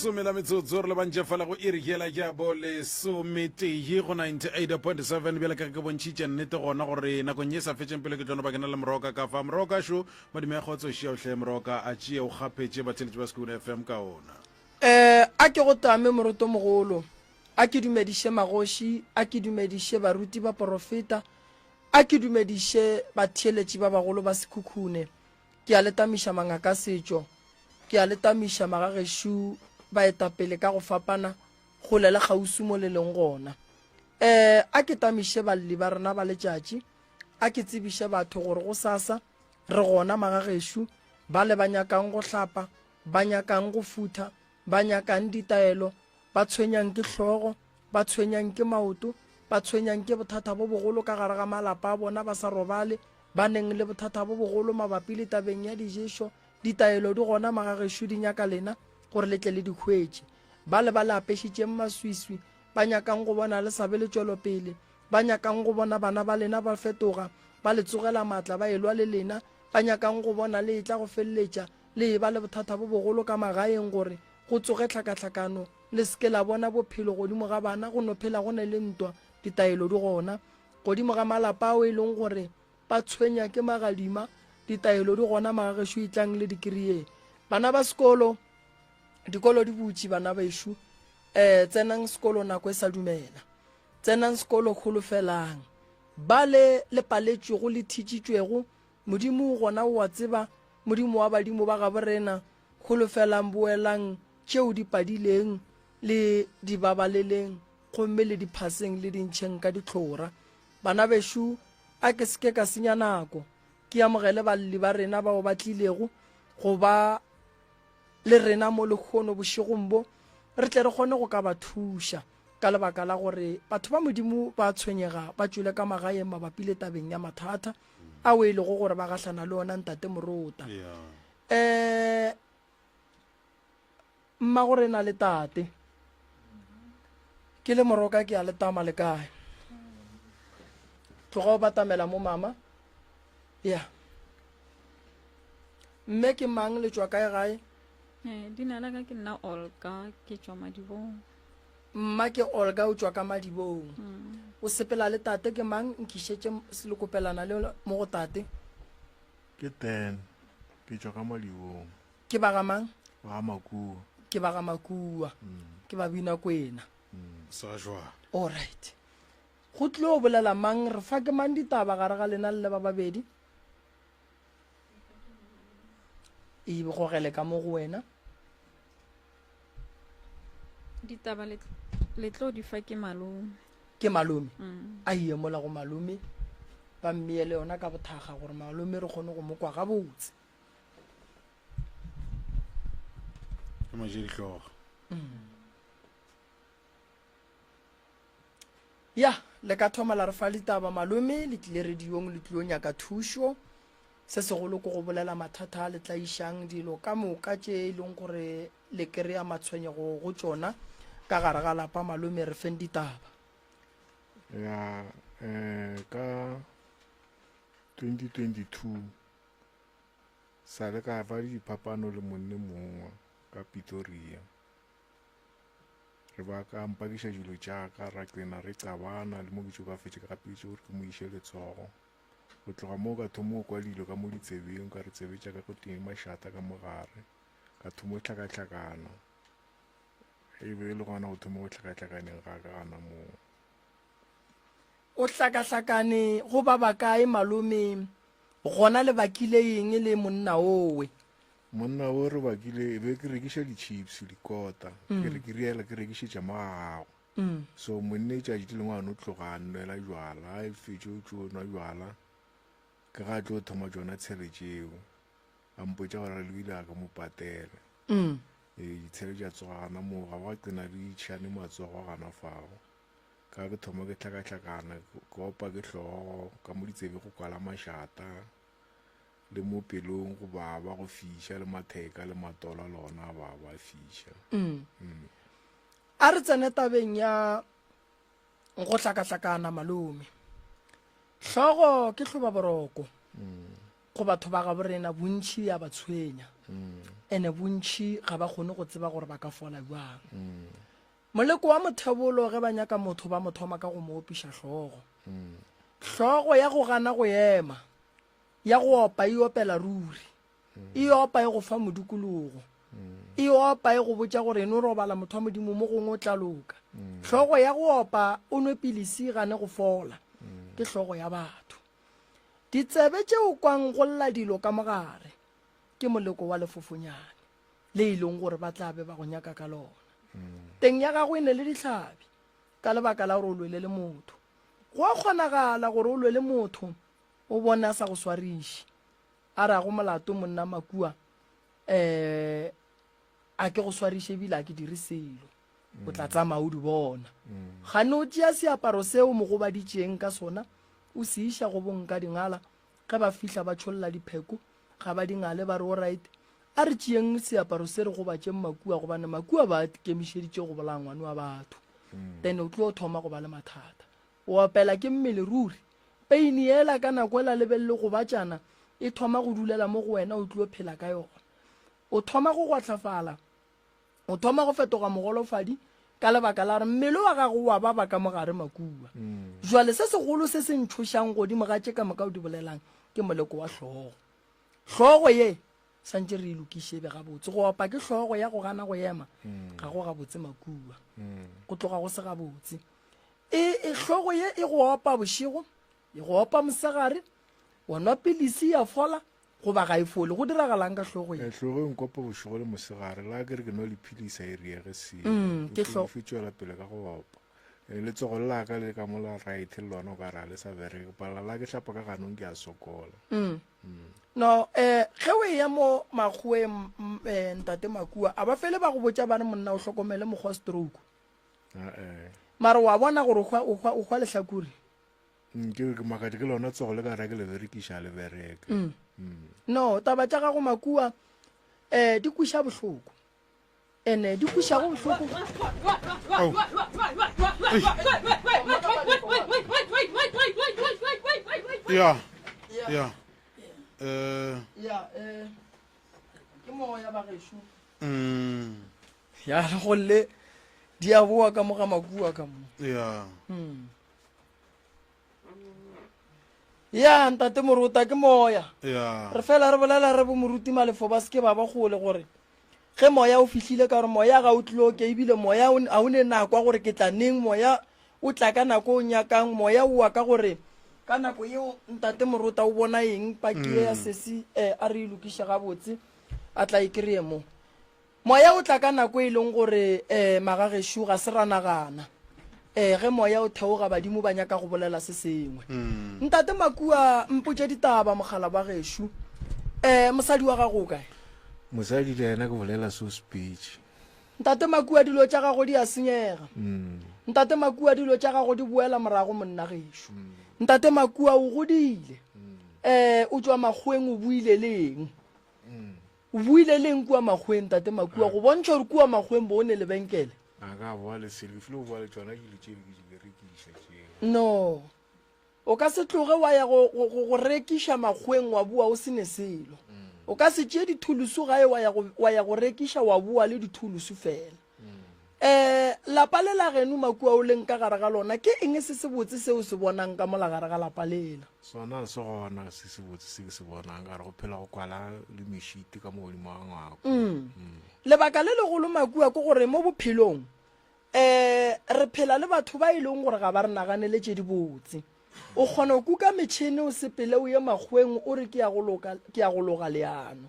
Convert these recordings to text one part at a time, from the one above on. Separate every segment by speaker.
Speaker 1: Lesome la metsotso re lebantše fela go iri yela ya bo lesometee go 98.7. Bjale ka ge ke bontšhitše nnete gona gore nakong ye sa fetšeng pele ke tlo no ba ke na le Moroka ka fa. Moroka šo, madime a kgotso šia o hle Moroka a tšee o kgaphetše batheeletši ba Sekhukhune FM ka ona.
Speaker 2: Eh, a ke go tame morotomogolo, a ke dumediše magoši, a ke dumediše baruti baporofeta, a ke dumediše batheeletši ba bagolo ba Sekhukhune. Ke a le tamiša mangakasetšo, ke a le tamiša magagešo baetapele ka go fapana, kgole le kgauswi mo le leng gona. Ee, a ke tamiše balli ba rena ba letšatši, a ke tsebiše batho gore gosasa re gona magagešo, bale ba nyakang go hlapa, ba nyakang go futha, ba nyakang ditaelo, ba tshwenyang ke hlogo, ba tshwenyang ke maoto, ba tshwenyang ke bothata bo bogolo ka gare ga malapa a bona ba sa robale, ba neng le bothata bo bogolo mabapi le tabeng ya diješo, ditaelo di gona magagešo di nyaka lena gore le tle le di hwetše. Bale ba le apešitšeng maswiswi, ba nyakang go bona le sa be le tšwelopele, ba nyakang go bona bana ba lena ba fetoga, ba le tsogela matla ba elwa le lena, ba nyakang go bona le etla go feleletša le eba le bothata bo bogolo ka magaeng gore go tsoge tlhakatlhakano, le se ke la bona bophelo godimo ga bana, go no phela go ne le ntwa, ditaelo di gona. Godimo ga malapa ao e leng gore ba tshwenya ke magadima, ditaelo di gona magagešo etlang le dikirieng. Bana ba sekolo, dikolo di butše bana bešo, um tsenang sekolo nako e sa dumela. Tsenang sekolo holofelang. Bale le paletšwego le thitšitšwego, Modimo o gona o a tseba, Modimo wa badimo ba gabo rena, holofelang boelang tšeo di padileng le di babaleleng gomme le di phaseng le di ntšheng ka dihlora. Bana bešo, a ke se ke ka senya nako, ke amogele balli ba rena bao ba tlilego go ba le rena mo lehono bošegong bo, re tle re kgone go ka ba thuša, ka lebaka la gore batho ba Modimo ba tshwenyega ba tšwele ka magaeng mabapi le tabeng ya mathata ao e lego gore ba gahlana le ona Ntate Morota. Um Mmagorena le tate. Ke le moroka ke a le tama le kae? Tloga o batamela mo mama. Ya. Mme ke mang le tšwa kae gae?
Speaker 3: Eh, leina la ka ke nna Olga, ke tšwa Madibong.
Speaker 2: Mma ke Olga o tšwa ka Madibong. Mm. O sepela le tate ke mang? Nkišetše lekopelana le mo go tate.
Speaker 4: Ke Dan, ke tšwa ka Madibong.
Speaker 2: Ke ba ga mang?
Speaker 4: Ba ga Makua.
Speaker 2: Ke ba ga Makua. Mm. Ke ba bina kwena.
Speaker 1: Mm. Sa jwang?
Speaker 2: All right. Go tlo bolela mang re fa ke mang ditaba gare ga lena le ba babedi? E gogele ka mo go wena.
Speaker 3: Ditaba le le tlo di fa ke malome.
Speaker 2: Ke malome. Mm. A iye mola go malome. Ba mmiele yona ka bothaga gore malome re kgone go mo kwa gabotse.
Speaker 1: Ke mo je dihlogo.
Speaker 2: Ya, le ka thoma la re fa ditaba malome, le tlile radiong le tlilo nyaka thušo. Se segolo ke go bolela mathata a le tlaišang, dilo ka moka tše e leng gore le kry-a matshwenyego go tšona ka gare ga lapa malome, re feng ditaba.
Speaker 4: Ya, eh, ka 2022 Sa le ka ba le diphapano le monne mongwe ka Pitoria. Re ba ka mpakiša dilo tša ka, ra qena re qabana le mo ke tšo ka fetša ka gapetše gore ke mo iše letsogo. Go tloga moo ka thoma go kwa dilo ka mo ditsebeng, ka re tsebe tša ka go teng mašata ka mogare. Ka thoma go hlakahlakana. E be e le gona go thoma go hlakahlakaneng ga ka gana moo.
Speaker 2: O hlakahlakane go ba bakae malome? Gona le bakile eng le monna owe?
Speaker 4: Monna o re bakile e be ke rekiša di-chips dikota ke re ke riela ke rekišetša mo ga gago so monne tšatši le lengwe a no tloga a nwela jwala a e fetše o tšo nwa jwala ke ga a tlo thoma tšona tshele tšeo a mpotša gore le ile a ka mo patela ee ditshele tša tsoga gana moo ga wa qena di tšhane matsogo gana fao Ka ke thoma ke hlakahlakana, ke opa ke hlogo, ka mo ditsebe go kwala mašata, le mo pelong go baba go fiša, le matheka le matola le ona a baba a fiša.
Speaker 2: Mm. Mm. A re tsene tabeng ya go hlakahlakana malome. Hlogo ke hloba boroko. Mm. go batho ba gabo rena bontši ya ba tshwenya ene bontši ga ba kgone go tseba gore ba ka fola bjang. Moleko wa mothebolo ge ba nyaka motho ba mo thoma ka go mo opiša hlogo. Hlogo ya go gana go ema, ya go opa e opela ruri. E opa e go fa modikologo. E opa e go botša gore eno robala motho wa Modimo mo gongwe o tla loka. Hlogo ya go opa o nwe pilisi e gane go fola. Ke hlogo ya batho. Ditsebe tše o kwang go lla dilo ka mogare ke moleko wa lefofonyane le e leng gore ba tla be ba go nyaka ka lona. Teng ya gago e ne le dihlabi ka lebaka la gore o lwele le motho. Go a kgonagala gore o lwe le motho o bone a sa go swariše. A re a go molato monna Makua um a ke go swariše ebile a ke dire selo. O tla tsamaya o di bona. Gane o tšea seaparo seo mo gobaditšeng ka sona o se iša go bonkadingala, ge ba fihla ba tšholla dipheko ga ba di ngale ba re alright a re tšeeng seaparo se re gobatšeng Makua gobane Makua ba kemišeditše go bolaya ngwane wa batho. Then o tlo thoma go ba le mathata. O opela ke mmele ruri. Peini yela ka nako ela lebelele gobatšana e thoma go dulela mo go wena o tlo phela ka yona. O thoma go gwahlafala, o thoma go fetoga mogolofadi ka lebaka la gore mmele wa gago wa baba ka mogare makua. Jwale se segolo se se ntšhošang godimo ga tše ka moka o di bolelang ke moleko wa hlogo. Hlogo ye santše re e lokiše e be gabotse. Go opa ke hlogo ya go gana go ema ga go gabotse makua. Go tloga go se gabotse. E, e hlogo ye e go opa bošego, e go opa mosegare, wa nwa pilisi ya fola goba ga e fole. Go diragalang ka hlogo ye?
Speaker 4: Eh, hlogo e nkopa bošego le mosegare. La ke re ke nwa diphilisi a e riege selo.
Speaker 2: Ke hlo-
Speaker 4: E tšwela pele ka go opa. Eh, letsogo le la ka le ka mo la right le lona o ka re a le sa bereke. Pala la ke hlapa ka ganong ke a sokola.
Speaker 2: No, eh, ge o eya mo makgoweng, eh, ntate Makua, a ba fele ba go botša ba re monna o hlokomele mokgwa stroke. Mara wa bona gore o hwa lehlakore.
Speaker 4: Mm, ke ke makatše ke lona tsogo le ka re ke le berekiša le bereke.
Speaker 2: Mm. Mm. No, taba tša gago Makua eh di kwiša bohloko. Ene di kwišago bohloko.
Speaker 1: Ya. Ya. Eh.
Speaker 2: Ya, eh ke moya ba gešo.
Speaker 1: Mm.
Speaker 2: Ya le golle di a boa ka mo ga makua ka mo.
Speaker 1: Ya.
Speaker 2: Mm. Ya ntate Morota ke moya.
Speaker 1: Ya.
Speaker 2: Re fela re bolela re bo moruti Malefo ba seke ba ba gole gore ge moya o fihlile ka gore moya ga o tloke ebile moya ga o ne nako ya gore ke tla neng moya o tla ka nako o nyakang moya o wa ka gore ka nako yeo ntate Morota o bona eng paki ya mm. sesi eh, a re e lokiše gabotse a tla e kry-e mo Moya o tla ka nako e leng gore um magagešo ga se ra nagana. Um ge moya o theoga badimo ba nyaka go bolela se sengwe. Ntate Makua mpotše ditaba mogala wa gešo. Um mosadi wa gago o kae?
Speaker 4: Mosadi le yena ke bolela so speech.
Speaker 2: Ntate Makua dilo tša gago di a senyega. Ntate Makua dilo tša gago di boela morago monna gešo. Ntate Makua o godile. Um o tšwa makgoweng o buile le eng? O buile le eng kua makgoweng, Tate Makua, go bontšha gore kua makgoweng bo o ne lebenkele?
Speaker 4: A ka boa le selo, ke file go boa le tšona dilo tše ke di berekiša tšeo.
Speaker 2: No. O ka se tloge wa ya go, go, go, go rekiša makgoweng wa boa o se ne selo. O ka se tšee dithulusu gae wa ya go, wa ya go rekiša wa boa le dithulusu fela. Um lapa le la geno Makua o leng ka gare ga lona, ke eng se sebotse se o se bonang ka mola gare ga lapa lela?
Speaker 4: Sona ga se gona se sebotse se ke se bonang ka gare, go phela go kwala le mešiti ka mo godimo ga ngwako.
Speaker 2: Lebaka le legolo Makua ke gore mo bophelong um re phela le batho ba e leng gore ga ba re naganele tše dibotse. O kgona go kuka metšhene o sepele o ye makgoweng o re ke ya go loka, ke ya go loga leano.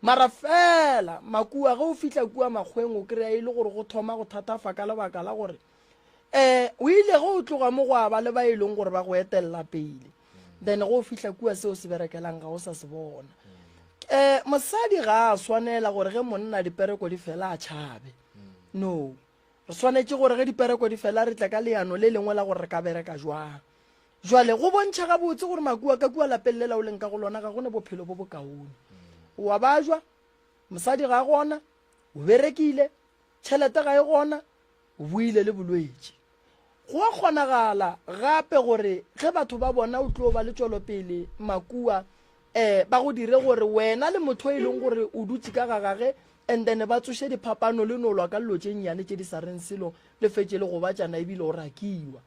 Speaker 2: Mara fela Makua ge o fihla kua makgoweng o kry-a e le gore go thoma go thatafa ka lebaka la gore um o ile ge o tloga mo gwa ba le ba e leng gore ba go etelela pele then ge o fihla kua seo se berekelang ga o sa se bona. Um mosadi ga a swanela gore ge monna dipereko di fela a tšhabe. No. Re swanetše gore ge dipereko di fela re tle ka leano le lengwe la gore re ka bereka jwang. Jwale go bontšha gabotse gore Makua ka kua lapeng lela o leng ka go lona ga go ne bophelo bo bokaone. O a bajwa, mosadi ga a gona, o berekile, tšhelete ga e gona, o boile le bolwetši. Go a kgonagala gape gore ge batho ba bona o tlo ba le tšwelopele Makua. um ba go dire gore wena le motho e leng gore o dutše ka ga gage and then ba tsoše diphapano le no lwa ka dilo tše nnyane tše di sa reng selo le fetše le gobatšana ebile o rakiwa.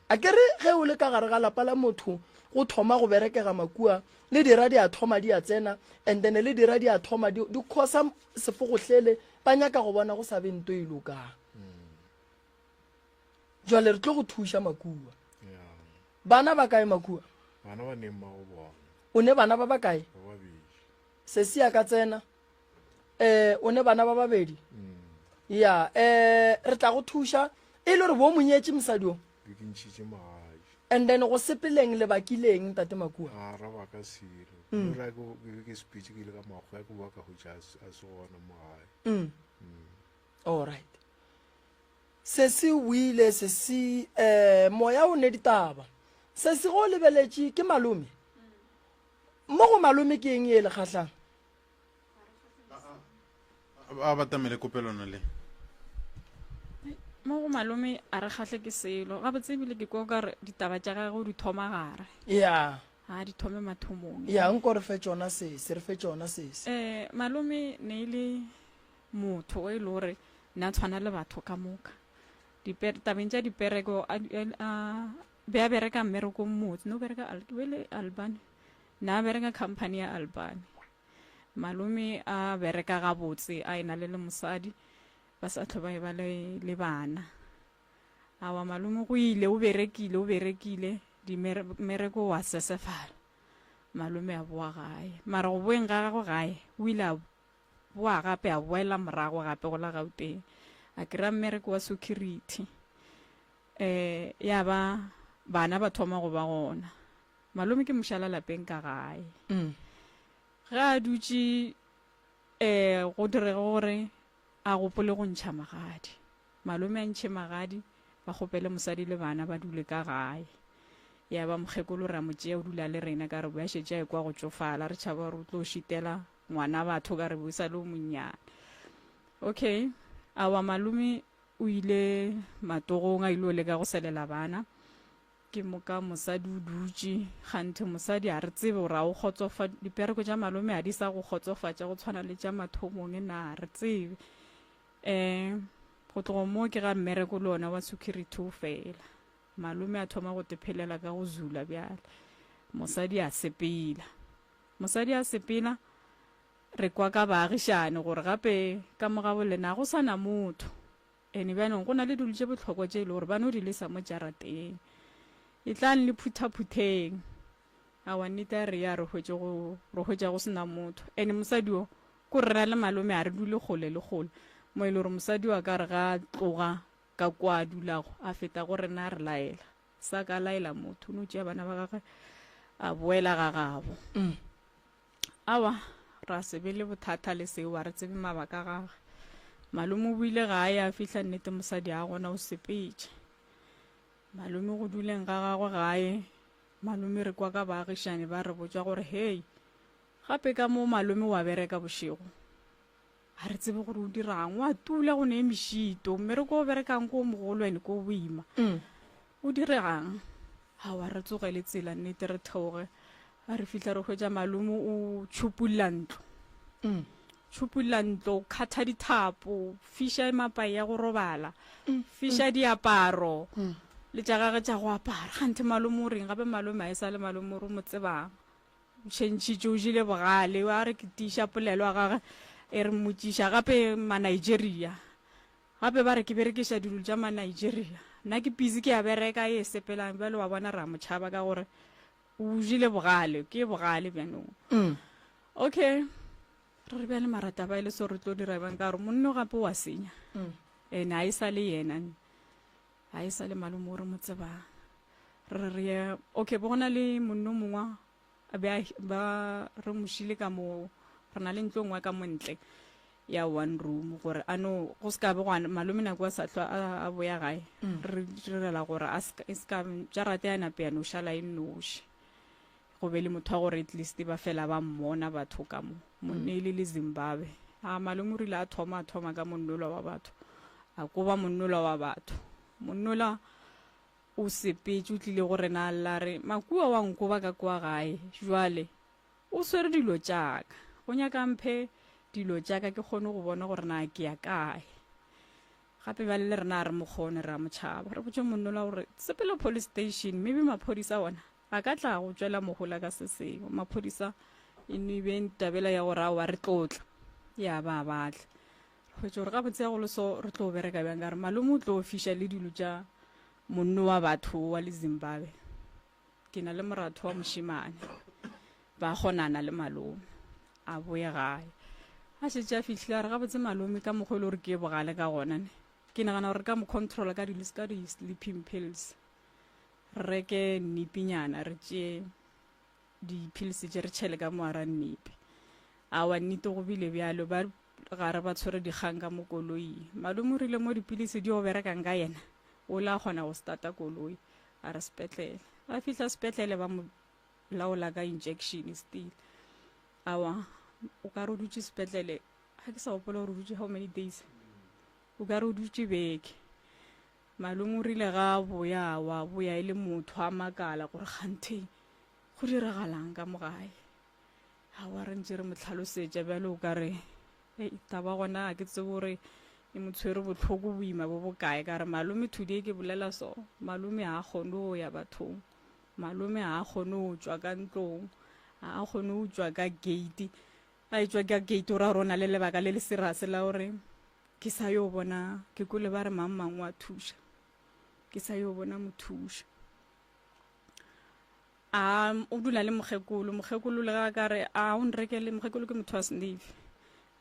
Speaker 2: A ke re ge o le ka gare ga lapa la motho go thoma go berekega makua le dira di a thoma di a tsena and then le dira di a thoma di di khosa sefogohlele ba nyaka go bona go sa be nto e lokang. Jwale re tlo go thuša makua. Bana ba kae makua?
Speaker 4: Bana ba ne mmago bona.
Speaker 2: O ne bana ba ba kae?
Speaker 4: Ba babedi.
Speaker 2: Sesi a ka tsena. Eh o ne bana ba babedi?
Speaker 4: Mm.
Speaker 2: Ya, eh re tla go thuša e le gore bo monyetše mosadi o.
Speaker 4: Ke ke ntšhitše magadi.
Speaker 2: And then go sepeleng le bakileng ntate Makua.
Speaker 4: A ra ba ka selo. Mm. Ra ke ke ke sepetse ke ile ka makgoya ke boa ka hwetša a se gona mo gae.
Speaker 2: Mm. Mm. All right. Sesi o ile, sesi, eh, moya o ne ditaba. Sesi go lebeletše ke malome. Mo go malome ke eng e le kgahlang?
Speaker 1: A batamele kopelwana le.
Speaker 3: Mo go malome a re kgahle ke selo. Gabotse ebile ke kwa o ka re ditaba tša gagwe o di thoma gare.
Speaker 2: Ya.
Speaker 3: A di thome mathomong.
Speaker 2: Ya, nko re fe tšona sesi, re fe tšona sesi.
Speaker 3: Eh, malome ne e le motho o e le gore ne a tshwana le batho ka moka. Diper, tabeng tša dipereko a, a, be a bereka mmerekong motse, no bereka Al, be le Albany. Ne a bereka company ya Albany. Malome a bereka gabotse a ena le le mosadi, ba sa hlwe ba eba le, le bana. Awa malome go ile o berekile, o berekile, dimere, mmereko wa sesefala. Malome a boa gae. Mara go boeng ga gagwe gae, o ile a boa gape a boela morago gape go la Gauteng a kry-a mmereko wa security um ya ba bana ba thoma go ba gona malome ke mošala lapeng ka gae
Speaker 2: mm.
Speaker 3: ge a dutše um go direge gore a gopole go ntšha magadi Malome a ntšhe magadi, ba kgopele mosadi le bana ba dule ka gae. Ya ba mokgekolo ra mo tšea o dula le rena ka re bo a šetše a ekwa go tšofala, re tšhaba gore o tlo šitela ngwana batho ka re bo sa le o monnyane. Okay, awa malome o ile matogong a ile o leka go selela bana. Ke moka mosadi o dutše, kganthe mosadi a re tsebe gore a o kgotsofa, dipereko tša malome a di sa go kgotsofatša go tshwana le tša mathomong na, a re tsebe. E, go tloga moo ke ga mmereko le ona wa security o fela. Malome a thoma go tephelela ka go zula bjale. Mosadi a sepela. Mosadi a sepela, re kwa ka baagišane gore gape ka mo gabo lena go sa na motho. Ene bjanong go na le dilo tše bohlokwa tše e le gore ba no di lesa mo jarateng. Etlang le phuthaphutheng. Aowa nnete a re ya re hwetše go re hwetša go sena motho. Ene mosadi o ko re na le malome a re dule kgole le kgole mo e le gore mosadi wa ka re ga a tloga ka kwa a dulago a feta go rena a re laela. Sa ka laela motho o no tšea bana ba gagwe a boela ga gabo.
Speaker 2: Mm.
Speaker 3: Aowa ra se be le bothata le seo a re tsebe mabaka a gagwe. Malome o boile gae a fihla nnete mosadi a gona o sepetše. Malome go duleng ga gagwe gae Malome re kwa ka baagišani ba re botša gore hei, gape ka mo malome wa bereka bošego. Ga re tsebe gore o dirang, wa tula go ne mešito, mmereko o berekang ko o mogolo ene ko o boima.
Speaker 2: Mm.
Speaker 3: O diregang? Aowa re tsogele tsela nnete re theoge. A re fihla re hwetša malome o tšhupulla ntlo.
Speaker 2: Mm.
Speaker 3: Tšhupulla ntlo, khatha dithapo, fiša mapai ya go robala,
Speaker 2: mm.
Speaker 3: fiša diaparo
Speaker 2: mm.
Speaker 3: le tša gage tša go apara. Kganthe malome o reng? Gape malome a e sa le malome o re mo tsebang. O tšhentšhitše, o jele bogale, a re ke tiiša polelo ya gage e re mmotšiša gape ma-Nigeria. Gape ba re ke berekiša dilo tša ma-Nigeria. Nna ke busy ke a bereka e sepelang bjale wa bona re a mo tšhaba ka gore O jele bogale, ke bogale bjanong.
Speaker 2: Mm.
Speaker 3: Okay. Re re bjale mara taba e le so re tlo dira bjang ka gore monno gape wa senya.
Speaker 2: Mm.
Speaker 3: Ene a e sa le yena. A e sa le malome o re mo tsebang. Re re ye okay bo gona le monno mongwe a be ba re mošile ka mo re na le ntlo nngwe ka mo ntle ya one room gore a no go se ka be gwa malome nako a sa hlwa a boya gae
Speaker 2: mm.
Speaker 3: re direla gore a e se ka jarata ya nape ya no šala e nnoši go be le motho wa gore at least ba fela ba mmona batho ka mo monne e le le Zimbabwe a malome o rile a thoma a thoma ka monnola wa batho a koba monnola wa batho monnola o sepetše o tlile go rena a lla re makua wa nkoba ka kwa gae jwale. O swere dilo tša ka. O nyaka a mphe dilo tša ka ke kgone go bona gore na ke ya kae. Gape bjale le rena a re mo kgone, re a mo tšhaba. Re botše monnola gore sepela police station, maybe maphodisa ona a ka tla go tšwela mohola ka se sengwe. Maphodisa e no be tabela ya gore aowa re tlo tla. Ya ba ba tla. Re hwetša gore gabotse ya go le so re tlo bereka bjang ka re malome o tlo fiša le dilo tša monno wa batho wa le Zimbabwe. Ke na le moratho wa mošemane, ba kgonana le malome, a boye gae. A šetše a fihlile a re gabotse malome ka mokgwa e le gore ke bogale ka gona ne. Ke nagana gore re ka mo controla ka di ka di-sleeping pills. Re reke nnipinyana re tšee di-pills tše re tšhele ka mo gara nnipi. Aowa nnete go bile bjalo ba gare ba tshwere dikgang ka mo koloing. Malome o rile mo dipilisi di yo berekang ka yena o la kgona go starta koloi. A re sepetlele. Ba fihla sepetlele ba mo laola ka injection still. Awa, o ka re o dutše sepetlele, ga ke sa gopola gore o dutše how many days. O ka re o dutše beke. Malome o rile ga a boya, wa boya e le motho a makala gore kganthe go diragalang ka mo gae. Aowa re ntše re mo hlalosetša bjalo o ka re ei taba gona ga ke tsebe gore e mo tshwere bohloko boima bo bokae. Ka re malome today ke bolela so, malome ga a kgone go ya bathong, malome ga a kgone go tšwa ka ntlong, ga a kgone go tšwa ka gate. A etšwa ka gate o ra gore o na le lebaka le le serious la gore ke sa yo bona, ke kwele ba re mang mang wa thuša, ke sa yo bona mothuša. A o dula le mokgekolo, mokgekolo le ga ka re a o nrekele, mokgekolo ke motho wa seneifi,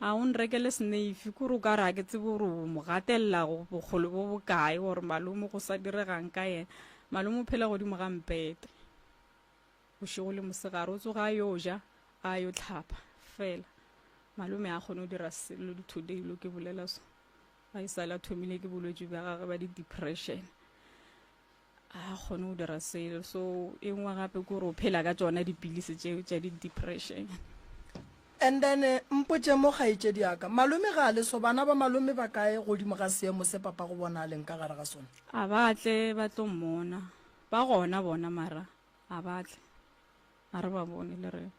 Speaker 3: a o nrekele seneifi, kore o ka re a ke tsebe gore o mo gatelela go bokgole bo bokae gore malome go sa diregang ka yena. Malome o phela godimo ga mpete bošego le mosegare, o tsoga a yo ja, a yo hlapa fela. Malome a kgone go dira selo today lo ke bolela so, ga e sale a thomile ke bolwetši bja gagwe ba di-depression. A kgone go dira selo. So e nngwe gape ke gore o phela ka tšona dipilisi tšeo tša di-depression.
Speaker 2: And then mpotše mo kgaetšedi ya ka, malome ga a le so, bana ba malome ba kae godimo ga seemo se papa go bona a leng ka gare ga sona?
Speaker 3: A ba tle ba tlo mmona. Ba gona bona mara a ba tle. A re ba bone le re.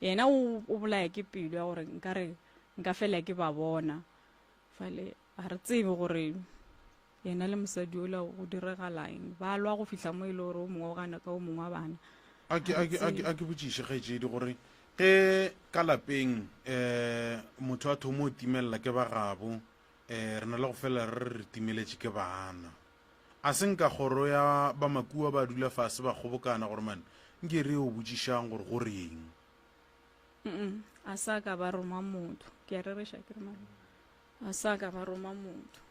Speaker 3: Yena o o bolaya ke pelo ya gore nkare nka fela ke ba bona. Fale ga re tsebe gore Yena le mosadi yola go diregala eng? Ba lwa go fihla mo e le gore o mongwe o gana ka o mongwe wa bana.
Speaker 1: A ke, a ke, a ke, a ke botšiše, kgaetšedi, gore ge ka lapeng um motho a thoma o timelela ke ba gabo, um re na le go fela re re re timeletše ke bana. A se nka kgoro ya ba Makua ba dula fase ba kgobokana gore man nke re yo botšišang gore go reng?
Speaker 3: Mm-mm, a sa ka ba roma motho. Ke a rereša ke re malome. A sa ka ba roma motho.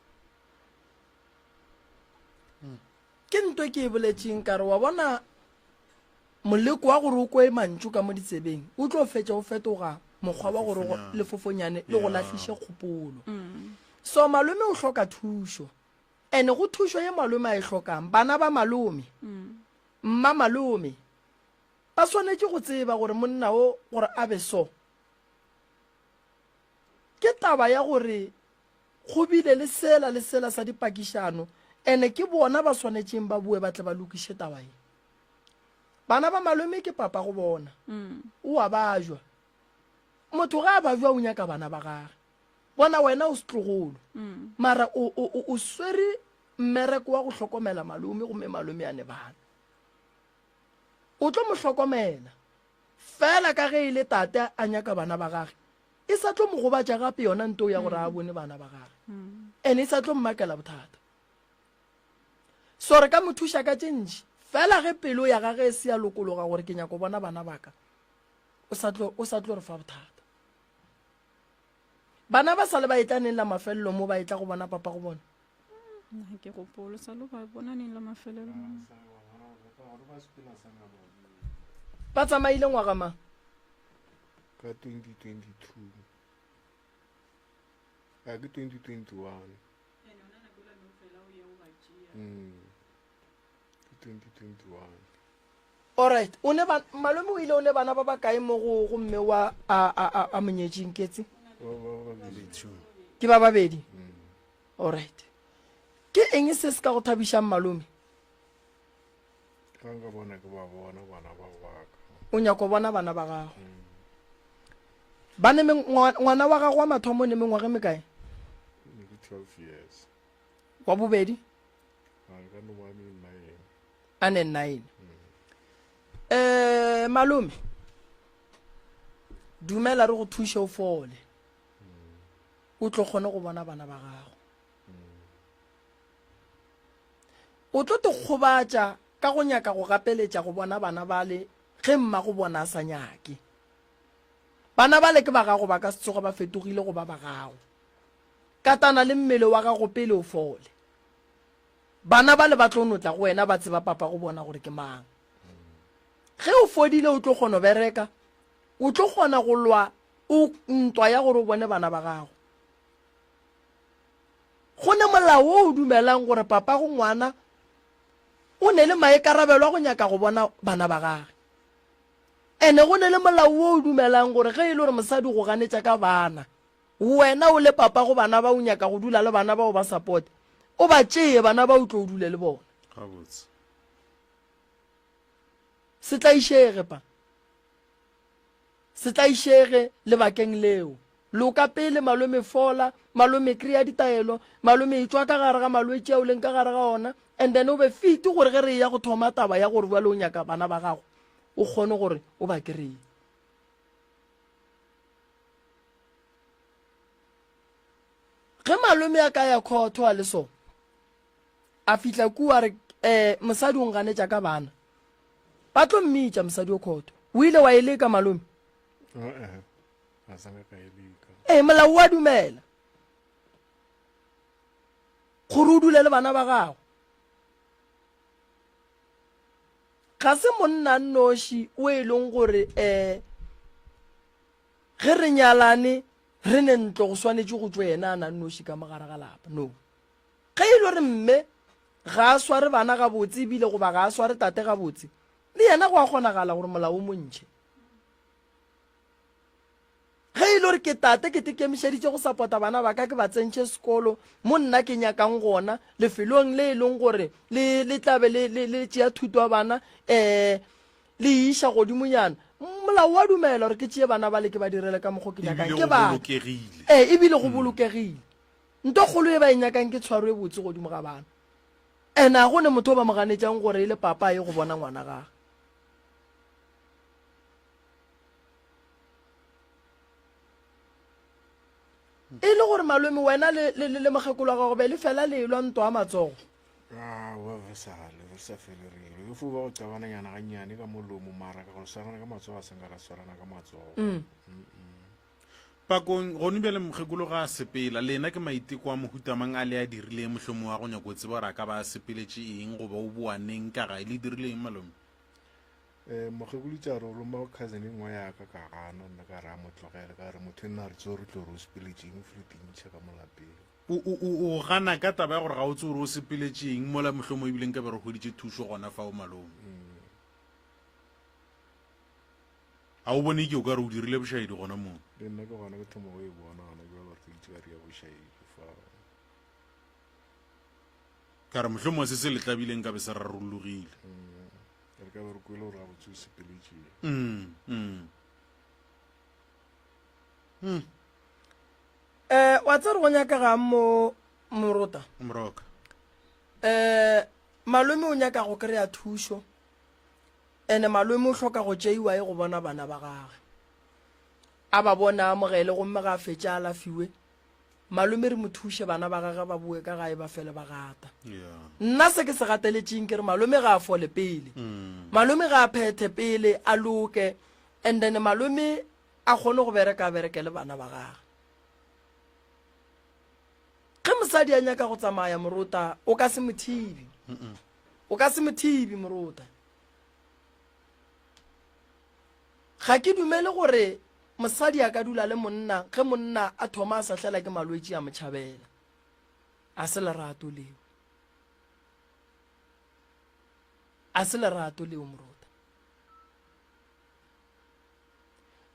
Speaker 2: Ke nto ke e boletšeng ka re wa bona moleko wa gore o kwe mantšu ka mo ditsebeng o tlo fetša o fetoga mokgwa wa gore lefofonyane le go lahliše kgopolo. So malome o hloka thušo and go thušo ye malome a e hlokang bana ba malome mma malome ba swanetše go tseba gore monna o gore a be so ke taba ya gore Go bile le sela le sela sa dipakišano, ene ke bona ba swanetšeng ba boe ba tle ba lokiše taba ye. Bana ba malome ke papa go bona. O a bajwa. Motho ga a bajwa o nyaka bana ba gage. Bona wena o setlogolo. Mara o, o, o, o swere mmereko wa go hlokomela malome gomme malome a ne bana. O tlo mo hlokomela. Fela ka ge e le tate a nyaka bana ba gage, E sa tlo mo gobatša gape yona nto ya gore a bone bana ba gage. And e sa tlo mmakela bothata. So re ka mo thuša ka tše ntši. Fela ge pelo ya gage e se ya lokologa gore ke nyako bona bana ba ka, o sa tlo, o sa tlo re fa bothata. Bana ba sa le ba etla neng la mafelelo mo ba etla go bona papa go bona?
Speaker 3: Nna ke gopolo sa lo ba bona neng la mafelelo.
Speaker 2: Ba tsamaile ngwaga mang?
Speaker 4: Ka 2022. A ke 2021. Mm. Ke 2021.
Speaker 2: Alright, o ne ba malome o ile o ne bana ba ba kae mo go go mme wa a a a, a monyetšing ketse?
Speaker 4: Ba ba babedi.
Speaker 2: Ke ba babedi. Mm. Alright. Ke eng se se ka go thabišang malome?
Speaker 4: Ga nka bona ke ba bona bana ba ba ka.
Speaker 2: O nyako bona bana ba gago. Ba ne ngwana wa gago wa mathomo o ne mengwaga e mekae?
Speaker 4: Ke 12 years.
Speaker 2: Wa bobedi?
Speaker 4: A
Speaker 2: A ne 9. Eh malome. Dumela re go thuše o fole. O tlo kgone go bona bana ba gago. O tlo te kgobatša ka go nyaka go gapeletša go bona bana bale ge mmago bona a sa nyake. Bana bale ke ba gago ba ka se tsoge ba fetogile go ba ba gago. Katana le mmele wa gago pele o fole. Bana bale ba tlo no tla go wena ba tseba papago bona gore ke mang. Ge o fodile o tlo kgona go bereka, o tlo kgona go lwa o ntwa ya gore o bone bana ba gago. Go ne molao wo o dumelang gore papago ngwana o ne le maikarabelo a go nyaka go bona bana ba gage. Ene go ne le molao wo o dumelang gore ge e le gore mosadi o go ganetša ka bana, wena o le papago bana ba o nyaka go dula le bana ba o ba supporte, o ba tšee bana ba o tlo o dule le bona.
Speaker 1: Gabotse.
Speaker 2: Se tlaišege pa. Se tlaišege lebakeng leo. Loka pele, malome fola, malome kry-a ditaelo, malome etšwa ka gare ga malwetši a o leng ka gare ga ona, and then o be fit gore ge re eya go thoma taba ya gore bjale o nyaka bana ba gago, o kgone gore o ba kry-e. Ge malome a ka ya khotho a le so, a fihla kua a re, um mosadi o nganetša ka bana, ba tlo mmitša mosadi o khotho. O ile wa e leka malome?
Speaker 4: Uh-uh. Ga sa nka ka e leka.
Speaker 2: Ee, molao wa dumela gore o dule le bana ba gago. Ga se monna nnoši o e leng gore um ge re nyalane re ne ntlo go swanetše go tšwe yena a na nnoši ka mogare ga lapa. No. Ge e le gore mme ga a sware bana gabotse ebile goba ga a sware tate gabotse, le yena go a kgonagala gore molao o mo ntšhe. Ge e le gore ke tate ke tekemišeditše go sapota bana ba ka ke ba tsentšhe sekolo mo nna ke nyakang gona lefelong le e leng gore le le tlabe le le le tšea thuto ya bana um le e iša godimonyana molao wa dumela gore ke tšee bana ba le ke ba direle ka mokgo ke nyakang
Speaker 1: Ebile
Speaker 2: ke
Speaker 1: go
Speaker 2: ba
Speaker 1: bolokegile.
Speaker 2: ee ebile go bolokegile nto kgolo e ba e nyakang ke tshwaro e botse godimo ga bana ene a go ne motho o ba mo ganetšang gore e le papa a ye go bona ngwana gage E le gore malome wena le, le, le, le mokgekolo wa gago be le fela le elwa ntwa ya matsogo?
Speaker 4: Aowa, re sa le, re sa fele re elwa. E fo ba go qabananyana gannyane ka molomo, mara ka go swarana ka matsogo a se nka ra swarana ka matsogo.
Speaker 2: Mm.
Speaker 1: Pakong, gone bjale mokgekolo ga a sepela, lena ke maiteko a mohuta mang a le a dirileng mohlomongwe wa go nyaka go tseba gore a ka ba a sepeletše eng goba o boa neng ka gae? Le dirile eng malome?
Speaker 4: Um mokgekolo itse a re o roma cousin e nngwe yaka ka gana nna ka re a mo tlogele ka re motho e nna re tse re tlo re o sepeletše eng fre tintšhe ka mo lapeng.
Speaker 1: O, o, o, o gana ka taba ya gore ga o tse gore o sepeletše eng mola mohlomongwe ebile nkabe re hweditše thušo gona fao malome. A o bone ke o ka re o dirile bošaedi gona moo?
Speaker 4: Le nna ke gona ke thoma go e bona gona jwale gore ke itse ka re ya bošaedi fao.
Speaker 1: Ka re mohlomongwe se se le tlabileng nkabe se rarologile.
Speaker 4: Re ka be re kwele gore gabotse o sepeletšeng.
Speaker 1: Mm, mm. Mm.
Speaker 2: Eh, wa tsere go nyakagang mo morota?
Speaker 1: Moroka.
Speaker 2: Eh, malome o nyaka go kry-a thušo ene malome o hloka go tšeiwa e go bona bana ba gage a ba bone a amogele gomme ga a fetša alafiwe Malome re mo thuše bana ba gage ba boe ka gae ba fele ba gata. Nna se ke se gateletšeng ke re malome ga a fole pele. Mm. Malome ga a phethe pele a loke and then malome a kgone go bereka a bereke le bana ba gage. Ge mosadi a nyaka go tsamaya morota o ka se mo thibi. O ka se mo thibi morota. Ga ke dumele gore mosadi a ka dula le monna ge monna a thoma a sahlela ke malwetši a mo tšhabela. A se lerato leo. A se lerato leo morota.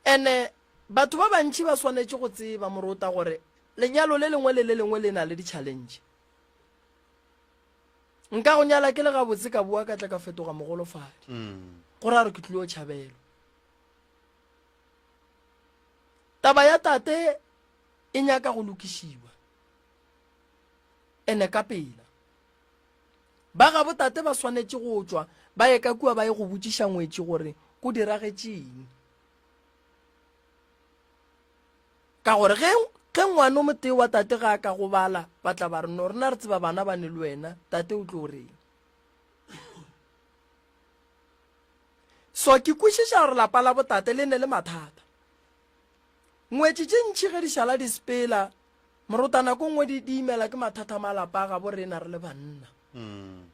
Speaker 2: Ene batho ba bantši ba swanetše go tseba morota gore lenyalo le lengwe le le lengwe le na le di-challenge. Nka go nyala ke le gabotse ka boa ka tla ka fetoga mogolofadi. Mm. Go ra gore ke tlilo tšhabelwa. Taba ya tate e nyaka go lokišiwa ene ka pela. Ba gabo tate ba swanetše go tšwa ba ye ka kua ba ye go botšiša ngwetši gore go diragetše eng. Ka gore ge ge ngwana o motee wa tate ga a ka gobala ba tla ba re no rena re tseba bana ba ne le wena tate o tlo reng. So ke kwešiša gore lapa la botate le ne le mathata. Ngwetši tše ntši ge di šala di sepela, morota nako nngwe di, di imela ke mathata a malapa a gabo rena re le banna. Mm.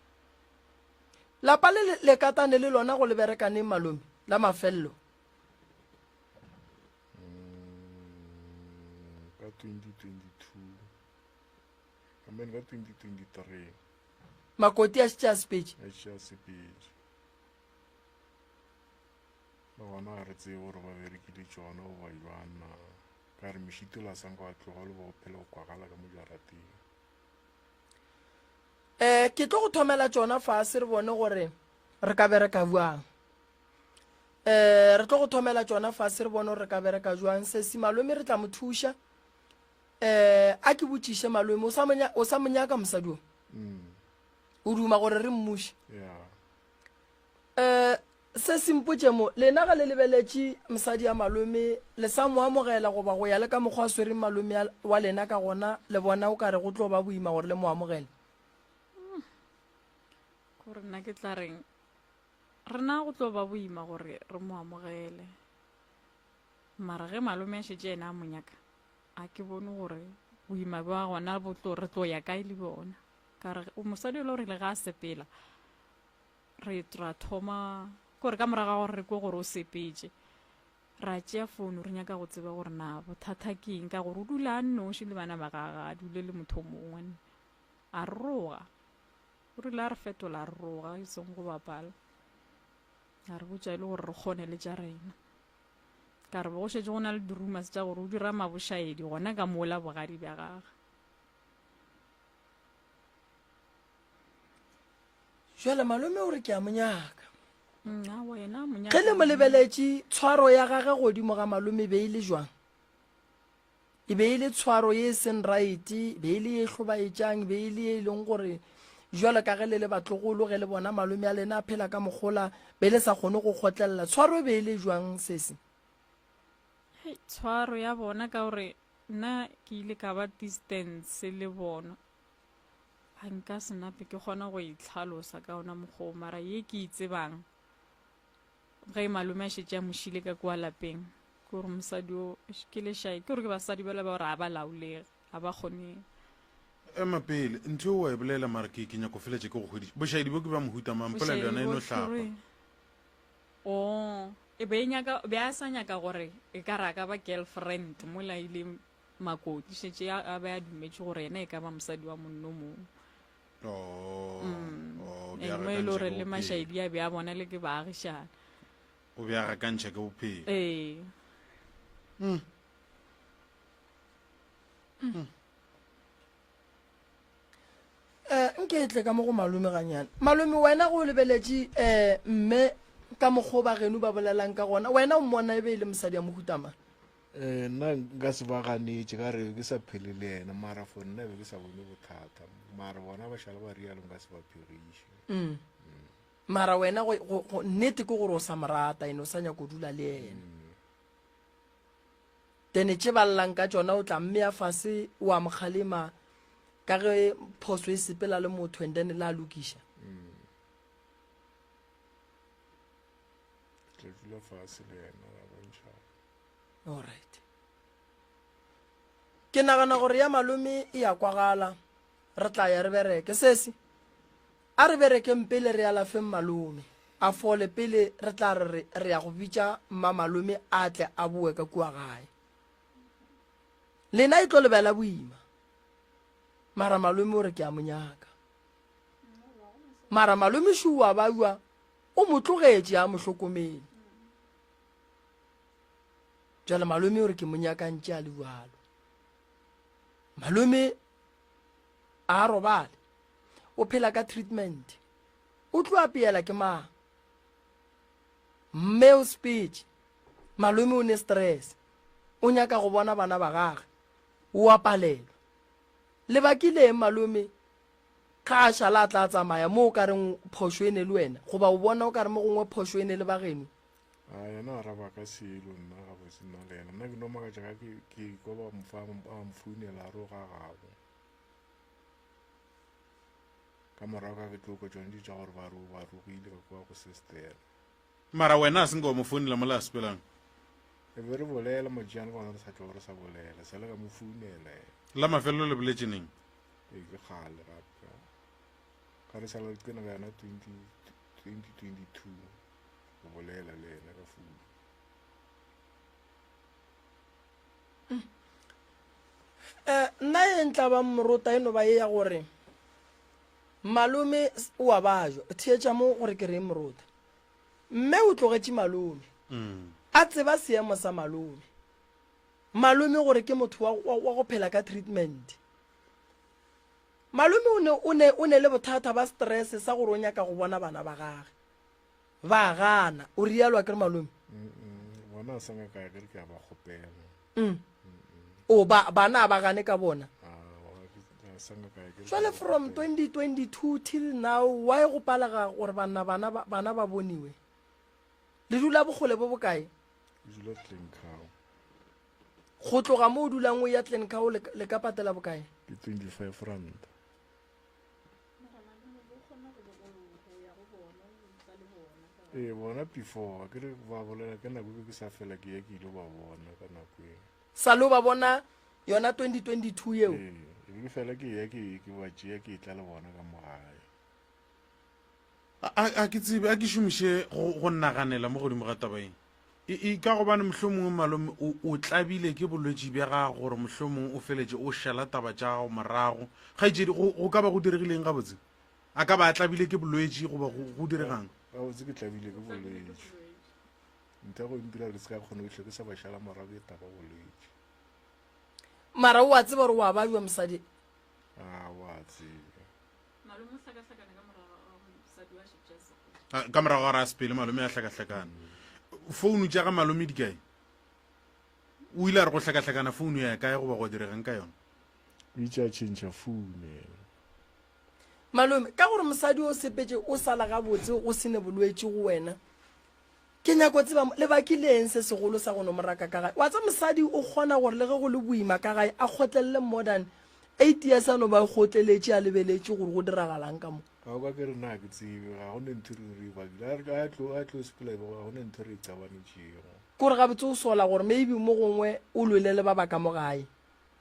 Speaker 2: Lapa le le katane le lona go le bereka neng malome? La mafello.
Speaker 4: Mm, ka 2022. I mean ka 2023.
Speaker 2: Makoti a šetše a sepetše.
Speaker 4: A šetše a sepetše. Le gona ga re tsebe gore ba berekile tšona goba jwang na. Ka re mešito la sanka wa tloga le bo phela go kwagala ka mo jarateng.
Speaker 2: Eh, ke tlo go thomela tšona fase re bone gore re ka bereka bjang. Eh, re tlo go thomela tšona fase re bone gore re ka bereka jwang. Sesi malome re tla mo thuša. Eh, a ke botšiše malome o sa mo o sa mo nyaka mosadi o?
Speaker 4: Mm.
Speaker 2: O duma gore re mmuše?
Speaker 4: Yeah.
Speaker 2: Eh, se se mpotše mo, lena ga le lebeletše mosadi ya malome, le sa mo amogela goba go ya le ka mokgwa a swereng malome wa lena ka gona, le bona o ka re go tlo ba boima gore le mo amogele?
Speaker 3: Gore nna ke tla reng, rena go tlo ba boima gore re mo amogele. Mara ge malome a šetše yena a mo nyaka, a ke bone gore boima bja gona bo tlo, re tlo ya kae le bona. Ka re mosadi yola o rile ga a sepela, re ra thoma kore ka morago ga gore re kwe gore o sepetše ra tšea founu re nyaka go tseba gore na bothata ke eng ka gore o dula a nnoši le bana ba gage a dule le motho o mongwe a roga o rile a re fetola a roga e seng go bapala a re botša e le gore re kgone le tša rena ka re bo go šetše go na le di-rumors tša gore o dira mabošaedi gona ka mola bogadi bja gage
Speaker 2: Jwale malome o re ke a mo nyaka.
Speaker 3: Mm,
Speaker 2: Ge le mo lebeletše, tshwaro ya gage godimo ga malome e be e le jwang? E be e le tshwaro ye e seng right, e be e le ye e hlobaetšang, e be e le ye e leng gore jwalo ka ge le le batlogolo ge le bona malome a lena a phela ka mokgola be le sa kgone go kgotlelela. Tshwaro e be e le jwang sesi?
Speaker 3: Hei, tshwaro ya bona ka gore nna ke ile ka ba distance le bona. A nka se nape ke kgona go e tlhalosa ka ona mokgwa o, mara ye ke e tsebang ge malome a šetše a mo šile ka kua lapeng ke gore mosadi o ke lešai, ke gore ke basadi bale ba gore ga ba laolege, ga ba kgone.
Speaker 1: Ema pele, ntho eo wa e bolela mara ke ke nyako feletša ke go hweditše. Bošaedi bo ke bja mohuta mang? Polelo yona e no hlapa.
Speaker 3: Oh, e be e nyaka, be a sa nyaka gore e ka re a ka ba girlfriend mola e le Makoti šetše a, a be a dumetše gore yena e ka ba mosadi wa monno mongwe.
Speaker 1: Oh,
Speaker 3: Mm.
Speaker 1: oh, be a
Speaker 3: And mo e le gore
Speaker 1: gakantšha ke
Speaker 3: le
Speaker 1: bophelo.
Speaker 3: mašaedi a be a bona le ke baagišana.
Speaker 1: O be a gakantšha ke bophelo.
Speaker 3: Ee.
Speaker 1: Mm.
Speaker 2: Eh, nke e tle ka mo go malome ganyane. Malome, wena go o lebeletše eh, mme ka mokgwa o ba geno ba bolelang ka gona, wena o mmona e be e le mosadi ya mohuta mang?
Speaker 4: Eh, nna nka se ba ganetše ka re ke sa phele le yena mara for nna be ke sa bone bothata mara bona ba šala ba rialo nka se ba phegiše
Speaker 2: mm. mara wena go, go, go, nnete ke gore o sa mo rata ene o sa nyako dula le yena mm. Then tše ba llang ka tšona o tla mmea fase wa mo kgalema ka ge phoso e sepela le motho and then la lokiša.
Speaker 4: Mm. Tla dula fase le yena ra bontšha.
Speaker 2: All right. Ke nagana gore ya malome e ya kwagala re tla ya re bereke sesi. A re berekeng pele re alafeng malome a fole pele re tla re re re ya go bitša mmamalome a tle a boe ka kua gae. Lena e tlo le bela boima. Mara malome o re ke a mo nyaka. Mara malome šo wa babja o mo tlogetše a mo hlokomele. Jwale malome o re ke mo nyakantše a le bjalo. Malome a robale. O phela ka treatment. O tlo apeela ke mang? Mme o sepetše. Malome o ne stress. O nyaka go bona bana ba gage. O a palelwa. Lebakile eng malome ga a šala a tla tsamaya mo o ka reng phošo e ne le wena goba o bona o ka re mo gongwe phošo e ne le ba geno?
Speaker 4: A yena a araba ka selo nna gabotse nna le yena nna ke no makatša ka ke ke kwa ba mo fa ba mo founela a re o ga gabo. Ka morago ka ke tlo kwa tšone di tša gore ba re ba rogile ka kwa go sister.
Speaker 1: Mara wena a se nke wa mo founela mola a sepelang?
Speaker 4: Re be re bolela motšeane gona re sa tlogo re sa bolela, sa le ka mo founela.
Speaker 1: La mafelelo le boletše neng?
Speaker 4: Ee, ke kgale gape. Ga re sa le tsena ka yona 20, 2022 go bolela le yena ka founu.
Speaker 2: Eh, nna ye ntla ba morota e no ba ye ya gore malome o a bajwa. Theetša mo gore ke reng morota. Mme o tlogetše malome. A tseba seemo sa malome. Malome gore ke motho wa, wa, wa go phela ka treatment. Malome o ne, o ne, o ne le bothata ba stress sa gore o nyaka go bona bana ba gage. Ba gana. O rialo akere malome?
Speaker 4: Bona a sa ngaka ya ke re ke a ba kgopela.
Speaker 2: Mm. O ba, bana a ba gane ka bona.
Speaker 4: Ah, a sa ngaka ya ke re ke a
Speaker 2: Jwale
Speaker 4: ba
Speaker 2: from
Speaker 4: kgopela.
Speaker 2: 2022 till now why go palega gore banna bana ba, bana ba boniwe? Le dula bokgole bo bokae?
Speaker 4: Ke dula Glencoe.
Speaker 2: Go tloga mo o dulang o ya Glencoe le, le ka patela bokae?
Speaker 4: Ke 25 rand. Ee, bona before a ke re ba bolela ka nako e ke sa fela ke ya ke ile ba bona ka nako e.
Speaker 2: Sa lo ba bona yona 2022 yeo?
Speaker 4: Ee, e be ke fela ke ya ke ke ba tšea ke tla le bona ka mo gae.
Speaker 1: A, a ke tsebe, a ke šomiše go, go naganela mo godimo ga taba ye. E, e, ka gobane mohlomongwe malome o, o tlabile ke bolwetši bja gago gore mohlomongwe o feletše o šala taba tša gago morago. Kgaetšedi, go, go ka ba go diregile eng gabotse? A ka ba a tlabile ke bolwetši goba go, go diregang?
Speaker 4: Gabotse ke tlabile ke bolwetši. Ntho ya go ntira gore se ka kgone go hlwe ke sa ba šala morago ke taba bolwetši.
Speaker 2: Mara o a tseba gore o a babja mosadi?
Speaker 4: A, o a tseba.
Speaker 3: Malome o hlakahlakana ka morago ga mosadi wa šetše a sepetše.
Speaker 1: Ah, ka morago ga gore a sepele malome a hlakahlakana. Founu tša ga malome di kae? O ile a re go hlakahlakana founu ya kae goba go diregang ka yona?
Speaker 4: O itše a tšhentšha founu yena.
Speaker 2: Malome, ka gore mosadi o sepetše o sala gabotse go se ne bolwetši go wena, ke nyako tseba lebaki le eng se segolo sa go no mo raka ka gae? Wa tseba mosadi o kgona gore le ge go le boima ka gae a kgotlelele more than 8 years a no ba kgotleletše a lebeletše gore go diragalang ka mo.
Speaker 4: Ga o ka ke re na ke tsebe, ga go ne ntho re re e bakile. A re a tlo a tlo sepela e ga go ne ntho re e qabanetšego.
Speaker 2: Kore gabotse o sola gore maybe mo gongwe o lwele le ba ba ka mo gae.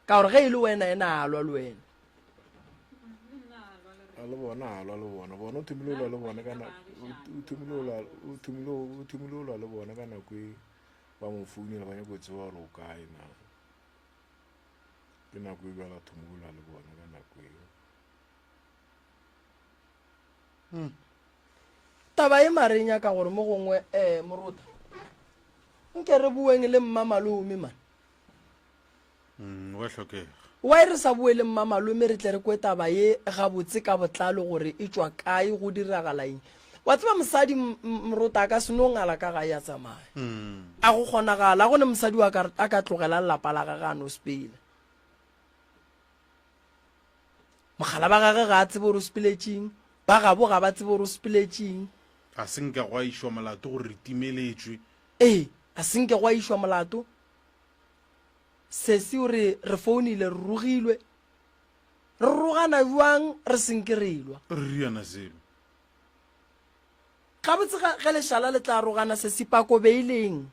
Speaker 2: Ka gore ge e le wena yena a lwa le wena.
Speaker 4: A le bona a lwa le bona. Bona o thomile o lwa le bona ka nako o thomile o lwa o thomile o thomile o lwa le bona ka nako e ba mo founela ba nyako tseba gore o kae na. Ke nako e bjala thoma o lwa le bona ka nako eo.
Speaker 2: Hmm. Taba e mare e nyaka gore mo gongwe eh morota. Nke re boeng le mma malome man.
Speaker 1: Mm, wa hlokega.
Speaker 2: Why re sa boe le mma malome re tle re kwe taba ye gabotse ka botlalo gore e tšwa kae go diragala eng. Wa tseba mosadi morota a ka se no ngala ka gae a tsamaya.
Speaker 1: Mm.
Speaker 2: A go kgonagala, a go ne mosadi wa ka a ka tlogela lelapa la gage a no sepela. Mogala ba gage ga a tsebe gore o sepeletšeng, ba gabo ga ba tsebe gore o sepeletšeng.
Speaker 1: A se nke gwa išwa molato gore re timeletšwe.
Speaker 2: Ee, a se nke gwa išwa molato. Sesi o re, Re founile, re rogilwe. Re rogana bjang re se nke re elwa?
Speaker 1: Re riana selo.
Speaker 2: Gabotse ge, ge lešala le tla rogana, sesi pako be e leng?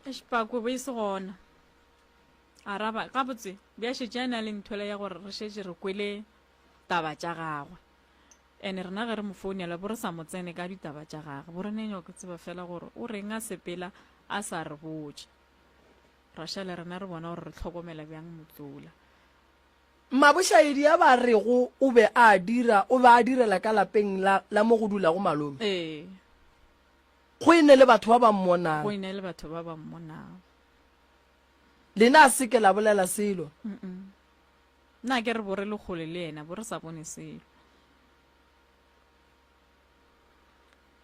Speaker 3: Eish, pako be e se gona. Araba, gabotse, bja šetše a na le nthwela ya gore re šetše re kwele taba tša gagwe. Ene rena ge re mo founela bo re sa mo tsene ka ditaba tša gage, bo re ne nyoko tseba fela gore o reng a sepela a sa re botše. Ra šale rena re bona gore re hlokomela bjang motsola.
Speaker 2: Mabošaedi a ba rego o be a a dira, o be a direla ka lapeng la, la mo go dulago malome.
Speaker 3: Ee.
Speaker 2: Go e ne le batho ba ba mmonang.
Speaker 3: Go e ne le batho ba ba mmonang.
Speaker 2: Lena a se ke la bolela selo.
Speaker 3: Mm-mm. Nna ke re bo re le kgole le yena, bo re sa bone selo.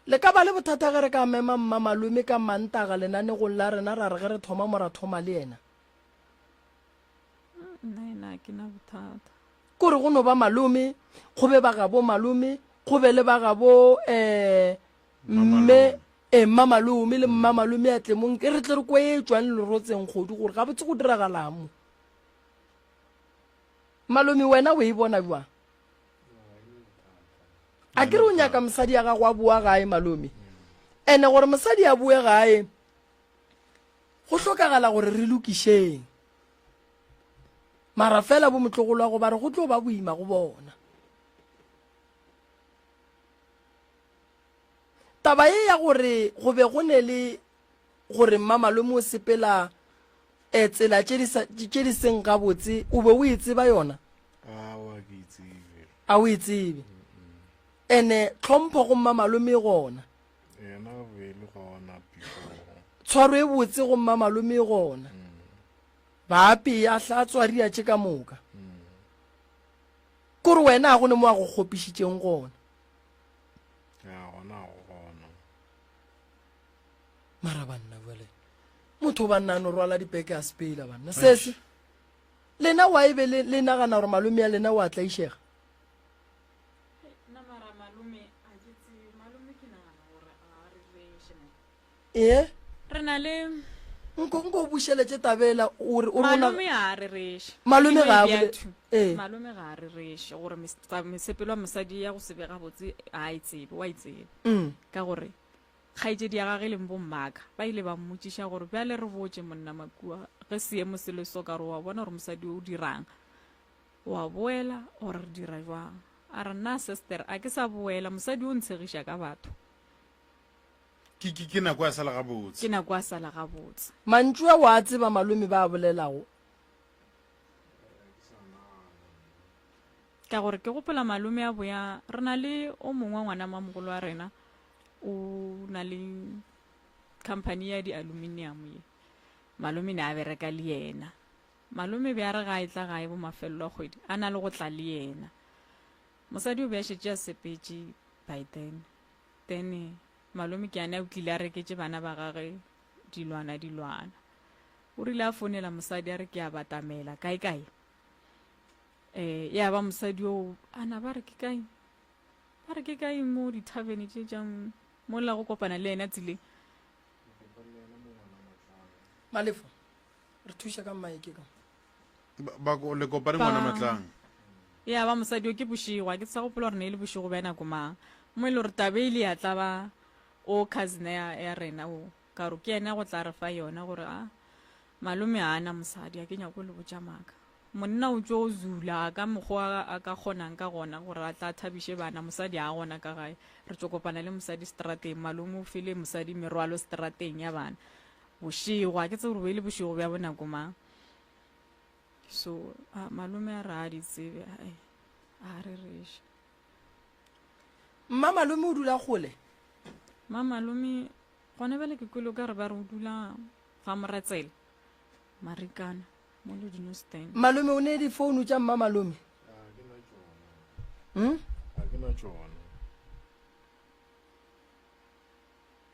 Speaker 2: Le ka ba le bothata ge re ka mema mmamalome ka Mantaga lenanegong la rena ra re ge re thoma mo ra thoma le yena?
Speaker 3: Nna yena ga ke na bothata.
Speaker 2: Kore go no ba malome, go be ba gabo malome, go be le ba gabo um mme e mmamalome le mmamalome a tle mo nke re tle re kwe e tšwang lerotseng kgodu gore gabotse go diragalang mo. Malome wena o e bona bjang? A ke re o nyaka mosadi ya gago a boa gae malome. Ene gore mosadi a boe gae go hlokagala gore re lokišeng. Mara fela bo motlogolwago ba re go tlo ba boima go bona. Taba ye ya gore go be go ne le gore mmamalome o sepela eh, tsela tše di sa- tše di seng gabotse o be o e tseba yona?
Speaker 4: Aowa, ke e tsebe.
Speaker 2: A o e tsebe? Ene tlhompho go mmamalome e gona.
Speaker 4: Yena o be e le gona before.
Speaker 2: Tshwaro e botse go mmamalome e gona. Ba apea, hlatswa, ria tše ka moka. Kore wena ga go ne mo a go kgopišitšeng gona.
Speaker 4: Ya gona go gona.
Speaker 2: Mara banna bjale motho banna a no rwala dipeke a sepela banna. Sese lena wa ebe le, le nagana gore malome ya lena o a tlaišega?
Speaker 3: Nna mara malome a ke tsebe malome ke nagana gore a re reše man.
Speaker 2: Ee?
Speaker 3: Re na le
Speaker 2: Nko nko o bušeletše tabela o re o re o
Speaker 3: malome ga a rereše.
Speaker 2: Malome
Speaker 3: Ke no
Speaker 2: ga
Speaker 3: e
Speaker 2: a
Speaker 3: bea
Speaker 2: bole
Speaker 3: thu.
Speaker 2: ee.
Speaker 3: Malome ga a rereše gore mes- tsa- mesepelo ya mosadi ya go se be gabotse a e tsebe, wa e tseba.
Speaker 2: Mm.
Speaker 3: Ka gore kgaetšedi ya gage e leng bommaka ba ile ba mmotšiša gore bjale re botše monna Makua ge seemo se le so ka gore wa bona gore mosadi o dirang wa boela or re dira jwang. A re nna sister a ke sa boela mosadi o ntshegiša ka batho.
Speaker 1: Ke, ke, ke nako ya sala gabotse.
Speaker 3: Ke nako ya sala gabotse.
Speaker 2: Mantšu a wa tseba malome ba a bolelago.
Speaker 3: Ka gore ke gopola malome a boya re na le o mongwe ngwana mamogolo wa rena o na le company ya di-aluminium ye. Malome ne a bereka le yena. Malome be a re ga e tla gae bo mafelelo a kgwedi a na le go tla le yena. Mosadi o be a šetše a sepetše by then. Then malome ke ane a tlile a reketše bana ba gage dilwana dilwana. O rile a founela mosadi a re ke a batamela kae kae. Eh ya ba mosadi o ana ba re ke kae? Ba re ke kae mo dithavene tše tša mo la go kopana le yena tseleng.
Speaker 2: Malefo re thuša ka mmaeke ka.
Speaker 1: Ba, ba le kopane ngwana matlang.
Speaker 3: Ya ba mosadi o ke bošego, a ke sa gopola gore ne e le bošego bja nako mang. Mo e le gore taba e ile ya tla ba o cousin ya, ya rena o ka gore ke yena go tla re fa yona gore a malome a ana mosadi a ke nyako le botša maaka. Monna o tšo zula ka mokgwa a ka kgonang ka gona gore a tla thabiše bana, mosadi a gona ka gae. Re tšo kopana le mosadi strateng, malome o file mosadi merwalo strateng ya bana. Bošego, a ke tsebe gore bo e le bošego bja bonako mang. So a malome a re a di tsebe ai a re reše.
Speaker 2: Mma malome o dula kgole?
Speaker 3: Mma malome gona bjale ke kwele o ka re ba re o dula ga Moratsele Marikana mo Lodinostein.
Speaker 2: Malome o ne difounu tša mma malome?
Speaker 4: Hmm? Ga ke na tšona.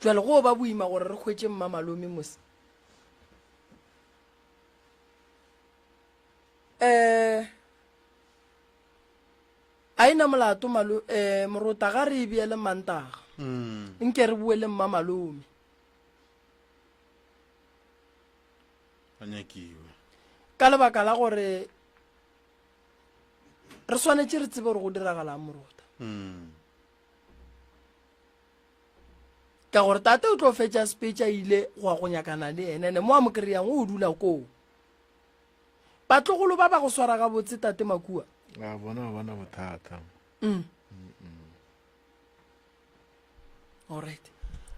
Speaker 2: Jwale go ba boima gore re hwetše mma malome mose. Eh a ena molato malo eh morota ga re e beele mantaga.
Speaker 1: Mm.
Speaker 2: Nke re boele mma malome.
Speaker 1: Ba nyakiwe.
Speaker 2: Ka lebaka la gore re swanetše re tsebe gore go diragalang morota.
Speaker 1: Mm.
Speaker 2: Ka gore tate o tlo fetša sepetša ile go ya go nyakana le ene, ene mo a mo kry-ang o dula koo. Batlogolo ba ba go swara gabotse tate Makua?
Speaker 4: A bona ga bana bothata.
Speaker 2: Mm. Alright.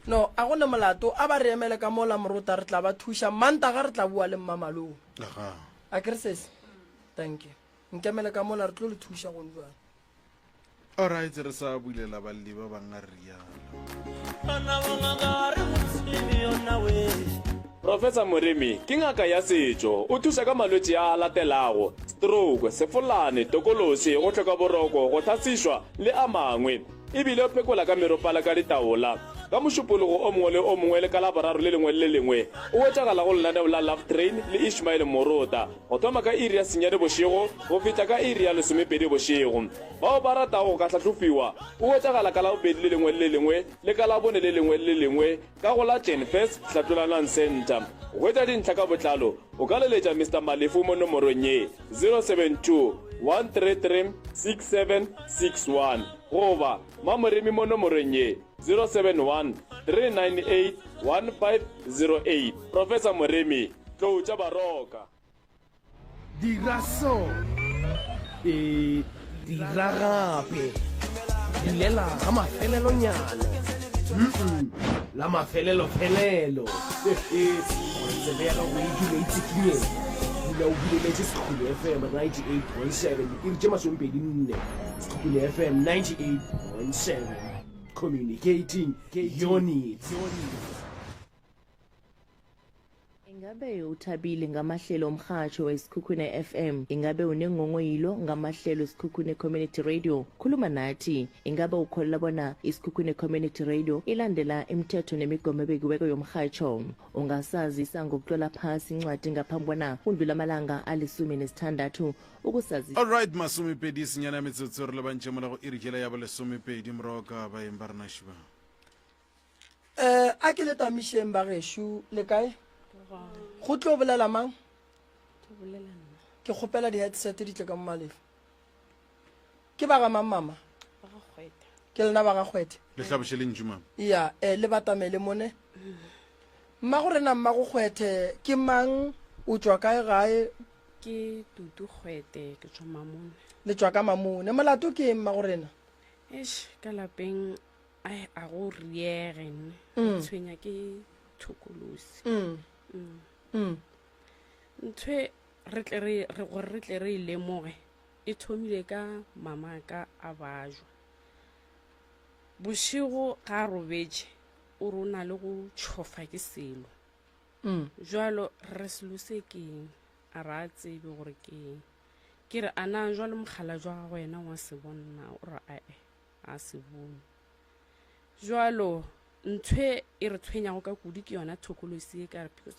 Speaker 2: No, a go ne molato, a ba re emele ka mola morota re tla ba thuša. Mantaga re tla bua le mmamalome.
Speaker 1: Aga.
Speaker 2: A ke re sesi? Thank you. Nkemele ka mola re tlo le thuša gone jwale.
Speaker 1: Alright, re sa bulela balli ba bang a rialo.
Speaker 5: Professor Moremi ke ngaka ya setšo. O thuša ka malwetši a a latelago, stroke, sefolane, tokološi, go hloka boroko, go hlasišwa le a mangwe. E bile o phekola ka meropa le ka ditaola. Ka Mošupologo o mongwe le o mongwe le ka Laboraro le lengwe le le lengwe o hwetšagala go lenaneo la Love Train le Ishmael Morota go thoma ka iri ya senyane bošego go fihla ka iri ya lesomepedi bošego. Bao ba ratago go ka hlahlofiwa o hwetšagala ka Labobedi le lengwe le le lengwe le ka Labone le lengwe le le lengwe ka go la Genfest Hlatlolanang Centre. Go hwetša dintlha ka botlalo o ka leletša Mister Malefu mo nomorong ye, 072 133 6761 goba Mamoremi mo nomorong ye, 071 398 1508. Professor Moremi, Tlou tša Baroka.
Speaker 6: Dira so. Ee, dira gape. Dulela ga mafelelonyana. Mm-mm, la mafelelofelelo. Gore tsebe ya gago e dule e tsikinyega, dula o buleletše Sekhukhune FM 98.7 diiri tše masomepedi-nne. Sekhukhune FM 98.7, communicating your needs.
Speaker 7: Ingabe uthabile ngamahlelo omrhatjho weSikhukhune FM? Ingabe unenghonghoyilo ngamahlelo weSikhukhune Community Radio? Khuluma nathi. Ingabe ukholelwa bona iSikhukhune Community Radio ilandela imithetho nemigomo ebekiweko yomrhatjho? Ungasazisa ngokutlola phasi incwadi ngaphambi bona kundlule amalanga alisumi nesithandathu ukusazisa.
Speaker 1: Alright, masomepedi senyane ya metsotso re lebantše mola go iri jela ya bolesomepedi moroka baeng ba rena šiba.
Speaker 2: Eh, a ke le tamišeng ba gešo le kae? Go tlo bolela mang? Ke kgopela di-headset di tle ka mo malefa. Ke ba ga mang mama? Ke lena ba ga Kgwete.
Speaker 1: Le hlaboše lentšu mama.
Speaker 2: Ya, eh, le batamele mone. Mmago rena mmago Kgwete ke mang? O tšwa kae gae?
Speaker 8: Ke Tutu Kgwete, ke tšwa Mamone.
Speaker 2: Le tšwa ka Mamone. Molato ke eng mmago rena?
Speaker 8: Eish, ka lapeng Ai, a go riege nne. Mm. Tshwenya ke thokolosi.
Speaker 2: Mm.
Speaker 8: Mm.
Speaker 2: Mm.
Speaker 8: Nthwe re tle re re gore re tle re e lemoge e thomile ka mama ka a bajwa. Bošego ga a robetše o re o na le go tšhofa ke selo.
Speaker 2: Mm.
Speaker 8: Jwalo re selo se ke eng? A re a tsebe gore ke eng. Ke re a na jwalo mokgala jwa gagwe yena wa se bonna o re ae. A se bone. Jwalo, nthwe e re tshwenyago ka kudu ke yona thokolosi e ka re, because